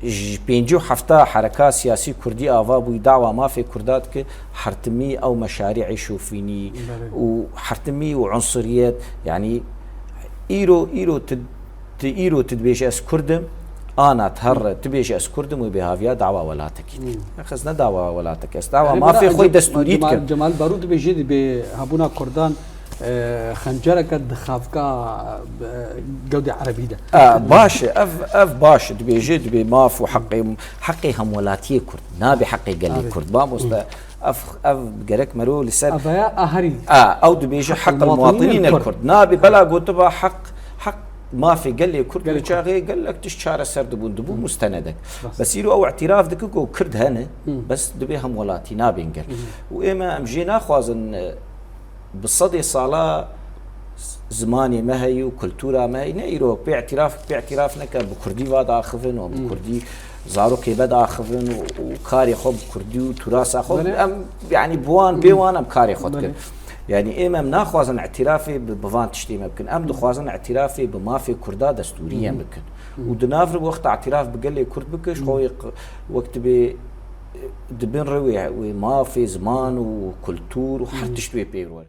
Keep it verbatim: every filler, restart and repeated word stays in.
ji pêncî û hefta hereka siyasî kurdî ava bûyî, dawa mafê kurda dike, hertimî ew meşarî'ê şofînî Belê. û hertimî û unsuriyet, yanî îro, îro tu, tu îro tu dibêje ez kurd im, ana tu her tu bêje ez kurd im, wê bêhaviya dawa welatekî dike. Hmm. Ex ez ne dawa welatek, ez dawa Erê, mafê bira xwe Cem- destûrî Cemal, dikim. Cemal Barû dibêje dibê hebûna kurdan, e, xencereke di xafka, e, gewdê erebî de. A, baş e, ev, ev baş e, dibêje dibê maf û heqê, heqê hemwelatiyê kurd, nabê heqê gelê Abê. kurd. Mamoste, ev, ev gerek mero li ser Avaya a herî. A, ew dibêje heq Muwatinin muwatinin el kurd. kurd. Nabê bela gotiba heq, heq mafê gelê kurd Gelê li kurd. çaxê gelek tişt çareser dibûn, dibû mustenedek. Rast. Bes îro ew îtiraf dike ku kurd hene, Hı. bes dibê hemwelatî nabên gel. Û ême em jê naxwazin, e, bi sedê sala z-, zimanê me heyî û kultura me heyî, ne îro pê îtiraf, pê îtiraf neke, bi kurdî va daxivin û bi Hı. kurdî zarokê me daxivin û, û karê xwe bi kurdî û turasa xwe Belê. em, yanî bi wan bê wan em karê xwe dikin. Belê. Yanî ême em naxwazin îtirafê bi, bi van tiştê me bikin. Em dixwazin îtirafê bi mafê kurda destûrî em bikin. Û di nav re wexta îtiraf bi gelê kurd bike, ji xwe wê q-, wek dibê, di bin re wê, wê mafê, ziman û kultur û her tişt wê pê were.